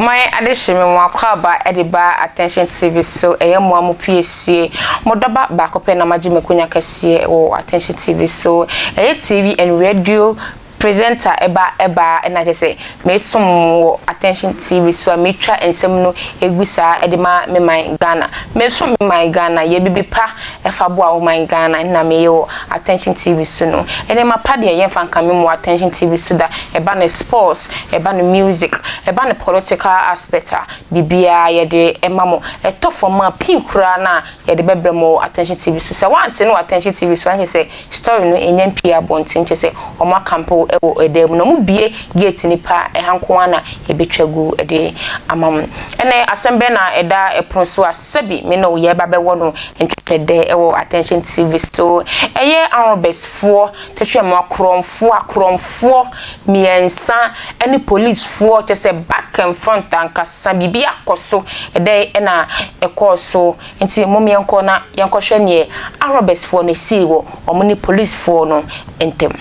Ɔman adehye me mo akwaaba de ba Attention TV so ɛyɛ mo a mo piesie mo dɔba baako pɛ na magye makonya kɛseɛ wɔ Attention TV so ɛyɛ TV and radio presenter ɛba ɛba ɛna kyɛ sɛ mesom wɔ Attention TV so a metwa nsɛm no egu saa ɛde ma me man Ghana mesom me man Ghana yɛ bibi pa ɛfa boa wo man Ghana ɛna meyɛ wɔ Attention TV so no ɛnneɛma pa deɛ yɛmfa nka me mu wɔ Attention TV so da ɛba ne sports ɛba ne music ɛba ne political aspect a biribiara yɛde ɛma mo ɛtɔ fam a pii koraa na yɛde bɛbrɛ mo wɔ Attention TV so sɛ wante no wɔ Attention TV so ankyɛ sɛ story no ɛnya mpie abɔnten kyɛ sɛ ɔmo akampo ɛwɔ ɛdan mu na ɔmo bie gate nipa ɛha nko ara na yɛbɛtwa gu ɛde ama mo. Ɛnɛ asɛm bɛn na ɛda ɛpono so a sɛbi me na oyɛ ba bɛwɔ no ntwɛtwɛdɛ ɛwɔ Attention TV so? Ɛyɛ arobɛsfoɔ tɛtwɛ mu akorɔmfoɔ akorɔmfoɔ mmiɛnsa ɛne policefoɔ kyɛ sɛ back and front ankasa biribi akɔ so. Ɛdɛn ɛna ɛkɔɔ so? Nti mo yɛnkɔ na yɛnkɔhwɛ neɛ arobɛsfoɔ no esii wɔ ɔmo ne policefoɔ no ntɛm.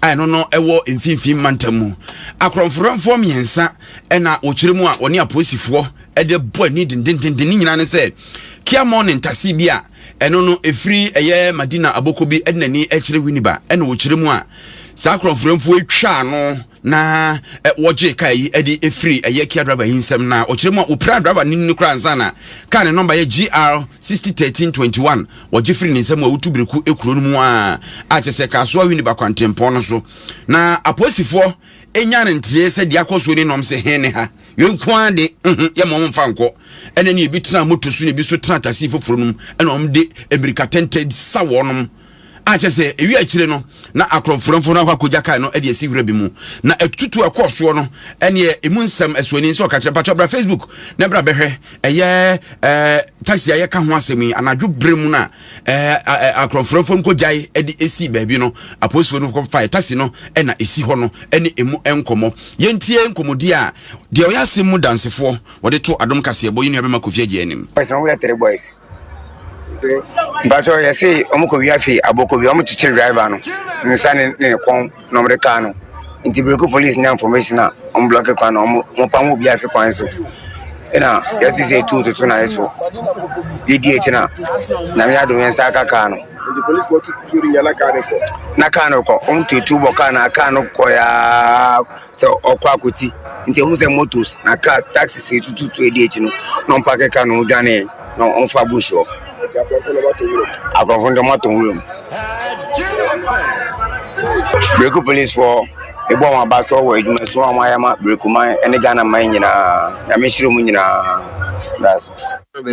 A ɛno no ɛwɔ mfimfini mantam mu, akorɔmforamfoɔ mmiɛnsa ɛna wɔkyerɛ mu a wɔne apolisifoɔ ɛde bɔ ani dendendenden. Ne nyinaa ne sɛ Kia Morning taxi bi a ɛno no ɛfiri ɛyɛ Madina Aboko bi ɛde n'ani ɛkyerɛ Winneba, ɛna wɔkyerɛ mu a saa akorɔmforamfoɔ atwa no na wɔgye kaa yi ɛde ɛfiri ɛyɛ Kia driver yi nsɛm, na wɔkyerɛ mu a wɔpira driver no no koraa nsa na kaa ne nɔmba yɛ GR 601321 wɔgye firi ne nsɛm a wotu biriku ekuro no mu a kyɛ sɛ Kasoa Winneba kwantempɔn no so na apolisifoɔ enya ne nteɛ sɛ deɛ akɔ soɔ ne nɔm sɛ hɛn ne ha yɛn nko ara de yɛ ma wɔn mfa nkɔ. Ɛna ne ebi tena moto so na ebi nso tena taxi foforɔ no mu, ɛna wɔn de mmirika tɛntɛn sa wɔnom a kyɛ sɛ ewi akyire no na akorɔmforamfo no akɔ akɔgya kaa no de asi wura bi mu. Na atutu ɛkɔɔ soɔ no ɛneɛ emu nsɛm ɛsoani nso ɔka kyerɛ mpakyɛ bra Facebook na bra bɛhwɛ ɛyɛ taxi a yɛka ho asɛm yi. Anadwo berɛ mu no a akorɔmforamfo no kɔgyae de esi baabi no, apolisifoɔ no kɔfae taxi no ɛna esi hɔ no ɛne emu nkɔmmɔ. Yɛntie nkɔmmɔdi a deɛ ɔyɛ asɛm mu dansefoɔ wɔde to Adom Kaseɛbɔ yi nua bɛma Kofi Agye anim. Boys no woyɛ three boys. Mpatsɔ, yɛse ɔmo kɔ wia fi Aboko bi, ɔmo kyekyere driver no nsa ne kɔn na ɔmo de kaa no. Nti Breku police nya information a ɔmo block kwan na ɔmo pam obi afi kwan so. Ɛna yɛte sɛ etuo toto na yɛ so yɛdi akyi na Nyame adom yɛn nsa aka kaa no. Nti policefoɔ tutuo no nya na kaa no kɔ? Na kaa no kɔ, ɔmo tuo bɔ kaa na kaa no kɔ yaa sɛ ɔkɔ akɔti. Nti ɛhu sɛ motos na cars, taxis etututu edi akyi no na ɔmo park kaa no, ɔmo dwane na ɔmo fa bush hɔ. Nti akorɔmfo no ɔmo nwura mu? Akorɔmfo no ɔmo atɔ nwura mu. Breku police foɔ ebɔ wɔn aba so wɔ adwuma so a wɔn ayɛ ma Breku man ne Ghana man nyinaa. Nyame hyira mu nyinaa. That's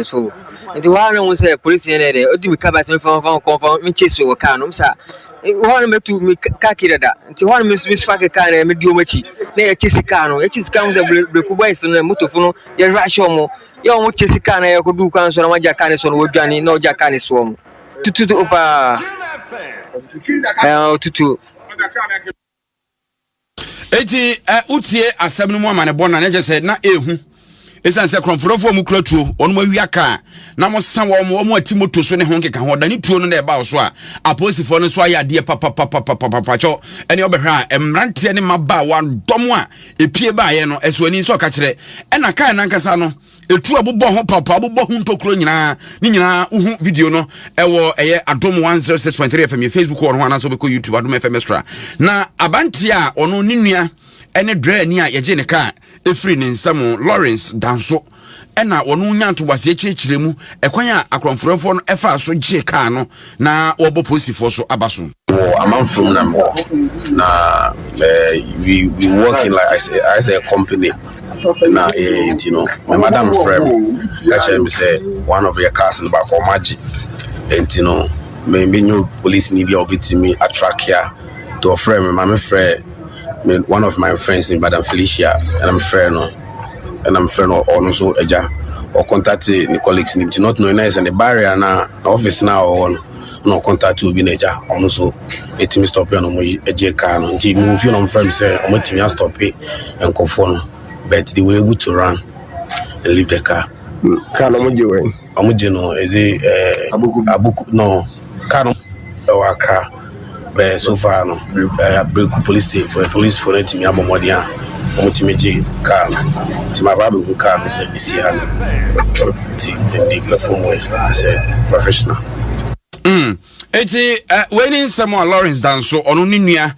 so nti wɔn a na wɔn sɛ polisi yɛn dɛ odi mi ka ba sɛ nfa nfa nkɔ nfa mi kyɛ so wɔ kaa no sa hɔ no mɛtu mi kaa ki dada. Nti hɔ no mi mi spark kaa no, mi di wɔn akyi na yɛkyɛ sika no, yɛkyɛ sika no sɛ Breku boys no motofo no yɛhwɛ ahyɛ wɔn yɛ wɔn kyɛ sika no. Yɛkɔdu kwan so na wɔagya kaa no so no, wɔdwane na wɔgya kaa no so wɔn tutu paa ɛɛ tutu. Eti wotie asɛm no mu ama ne bɔ na ne kyɛ sɛ na ehu ɛsiane sɛ korɔmforɔfoɔ mu kura tuo, wɔn awia kaa na mo sa wɔn wɔn ati moto so ne ho nkeka ho ɔdane tuo no na ɛba wo so a, apolisifoɔ no nso ayɛ adeɛ papapapapapa kyɛw. Ɛne ɔbɛhwɛ a mmeranteɛ ne mmabaawa dɔm a epie baeɛ no ɛso ani nso ɔka kyerɛ ɛna kaa nankasa no etu a bobɔ ho papa bobɔ ho ntokuro nyinaa ne nyinaa. Wohu video no ɛwɔ ɛyɛ Adom 106.3 FM yɛ Facebook wɔ no ho anaasɛ wobɛkɔ YouTube Adom FM Extra. Na abanteɛ a ɔno ne nua ɛne drɛni a yɛgye ne kaa ɛfiri ne nsam, Lawrence Danso, ɛna wɔn nya ntoboaseɛ kyerɛkyerɛ mu ɛkwan a akorɔmforɔfoɔ no ɛfaa so gye kaa no na wɔbɔ polisifoɔ so aba so. Wɔ amanfrom na mewɔ na we work in like I say a company na nti no my madam frɛ me ka kyerɛ me sɛ one of your cars no baako ɔmo agye, nti no me me nye police ni bi a obetumi atrack a. Nti ɔfrɛ me ma me frɛ me one of my friends, Madam Felicia, ɛna me frɛ no ɛna me frɛ no. Ɔno nso agya ɔcontact ne colleagues ne nti not knowing na yɛ sɛ ne barrier na na office na ɔwɔ no na ɔcontact obi na agya ɔmo nso ɛtumi stop na ɔmo gye car no. Nti mo fie na ɔmo frɛ me sɛ ɔmo tumi astop nkɔfoɔ no, but they were able to run and leave the car. Car no ɔmo gye wɛn? Ɔmo gye no ɛdze Aboku? Aboku no, car no ɛwɔ Accra, but so far no Breku police station police fo no atumi abɔ mmɔden a Wɔtumi gye kaa no. Nti maba abɛhu kaa no sɛ ɛsi ha no. Nti mede perform wei as a professional. Mm. Eti eh, wei ne nsɛm a Lawrence Danso ɔno ne nua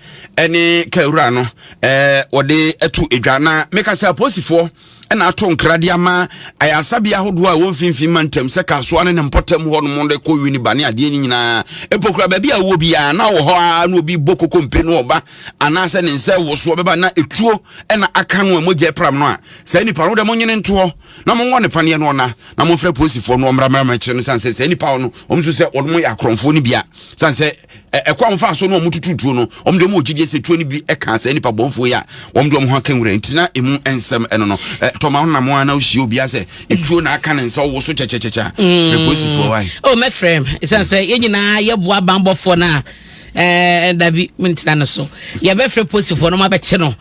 ne kawura no eh, wɔde ato edwa na meka sɛ apolisifoɔ ɛna ato nkra de ama ayaresabea ahodoɔ a ɛwɔ mfimfini mantam sɛ kasoa ne ne mpɔtam hɔ nom de kɔ wini ba ne adeɛ no nyinaa mpo kura baabi a wɔ biara na wɔ hɔ ara na obi bɔ kokompe no ɔba anaasɛ ne nsa wɔ soɔ bɛba na etuo ɛna aka no a mogya pram no a saa nipa no deɛ monyene ntoɔ na mongɔ ne paneɛ no ɔna na momfrɛ polisifoɔ no ɔmmra mmra mmɛkyerɛ no sane sɛ saa nipa no wɔn nso sɛ wɔn yɛ akorɔmfoɔ no bia sane sɛ ɛkɔ a wɔfa so no wɔn tutu tuo no wɔn de wɔn wɔ gyidie sɛ tuo no bi ɛka saa nipa bɔnfoɔ yi a wɔn de wɔn ho aka nwura nti na emu nsɛm ɛno no tɔma ho nam a na ohyia obi asɛ etuo na aka ne nsa ɔwɔ so kyɛkyɛkyɛkyɛ frɛ polisifoɔ wae. o mɛfrɛ m ɛsiane sɛ yɛn nyinaa yɛboa banbɔfoɔ no a ɛɛ dabi mentena no so yɛbɛfrɛ polisifoɔ no mabɛkye no.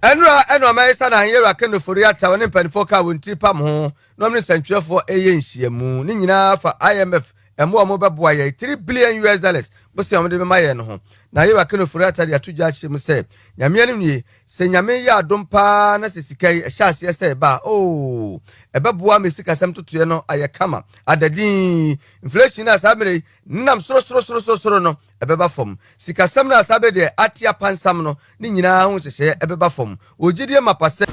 Ɛnora ɛna ɔman yi Sanahan Yewura Ken Ofori-Atta ɔne mpanimfoɔ kaa wɔn tiri pam ho na wɔn ne nsɛntwerɛfoɔ reyɛ nhyiamu. Ne nyinaa fa IMF mmoa a wɔbɛboa yɛn, 3 billion US dollars bosea a wɔde bɛma yɛn no ho. Na Yewura Ken Ofori-Atta de ato dwa akyerɛ mu sɛ, Nyame anim nie, sɛ Nyame yɛ adom paa na sɛ sika yi ɛhyɛ aseɛ sɛ ɛba a, oo, ɛbɛboa ma sikasɛm ntotoeɛ no ayɛ kama, ada dinn. Inflation a saa mmerɛ yi nenam sorosorosorosoro no, ɛbɛba fam. Sikasɛm no a saa bere deɛ ate apansam no, ne nyinaa ho nhyehyɛeɛ ɛbɛba fam. Wɔ gyidie mapa sɛ.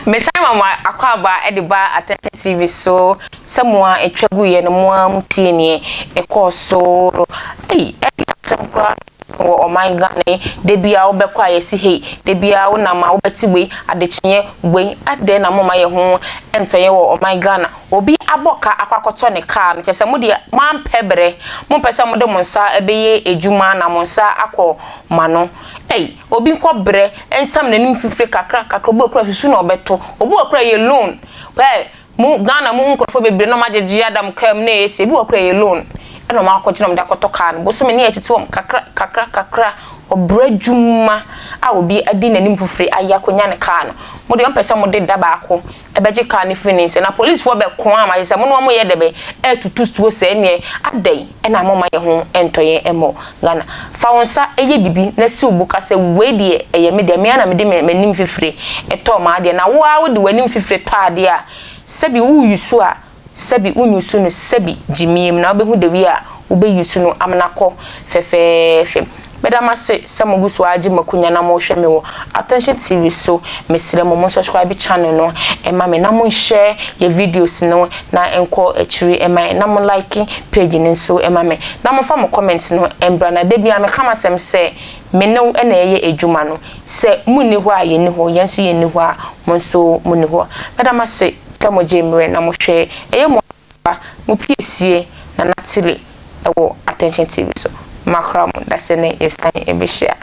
Mesan ma mo akwaaba de ba Atɛntɛn TV so sɛ mo a ɛtwa guiɛ no mo ara mo tie neɛ ɛkɔɔ so ei ɛyɛ asɛm koraa wɔ ɔman Ghana yi da biara wobɛkɔ a yɛse hei da biara wonam a wobɛte wei adekyeɛ wei adɛn na moma yɛ ho ntɔ yɛn wɔ ɔman Ghana Obi abɔ ka akɔ akɔtɔ ne car no, kyerɛ sɛ mo deɛ moampɛ berɛ, mompɛ sɛ mode mo nsa bɛyɛ adwuma na mo nsa akɔ mo ano. Ei, obi nkɔ brɛ nsam n'anim fifire kakra kakra, obi wɔ koraa susu na ɔbɛto, obi wɔ koraa ɛyɛ loan. Hwɛ, mo Ghana mohu nkurɔfoɔ bebree na wɔagyegye adam car mu na ɛyɛ sei, ebi wɔ koraa ɛyɛ loan ɛna wɔakɔgye na wɔde akɔtɔ car no, bosome ne yɛtete wɔn kakra kakra kakra, ɔbrɛ adwuma a obi adi n'anim fifire ayɛ akɔnya ne car no, mo deɛ mompɛ sɛ mode da baako bɛgye car no firi ne nsam na policefoɔ bɛko ama kyerɛ sɛ mo ne wɔn yɛ dɛbɛn ɛretutu tuo sɛɛ neɛ adɛn na moma yɛ ho ntɔ yɛn mmɔ Ghana fa wo nsa yɛ bibi na si wo bo ka sɛ wei deɛ ɛyɛ me deɛ me ara na mede m'anim fifire tɔɔ m'adeɛ na wo ara wode w'anim fifire tɔ adeɛ a sɛbi wo use a Sɛbi wo use no sɛbi gyimie mu na wobɛhu the way a wobɛ use no amena kɔ fɛfɛɛfɛ. Meda mo ase sɛ mo gu so ara gye mo akonya na mo hwɛ me wɔ Attention TV so. Mesrɛ mo mo subscribe channel no mma me na mo nshare yɛ videos no na nkɔ akyiri mma yɛn na mo like page no nso mma me na mo fa mo comment no mbra na da biara meka m'asɛm sɛ me ne wo na yɛyɛ adwuma no sɛ mo nni hɔ a yɛnni hɔ yɛn nso yɛnni hɔ a mo nso mo nni hɔ. Meda mo ase. Sɛ mo gye mmerɛ na mo hwɛ ɛyɛ mo a mo piesie Nana Tile ɛwɔ Attention TV so. Makra mo dasɛ nɛ yɛsan ɛbɛhyia.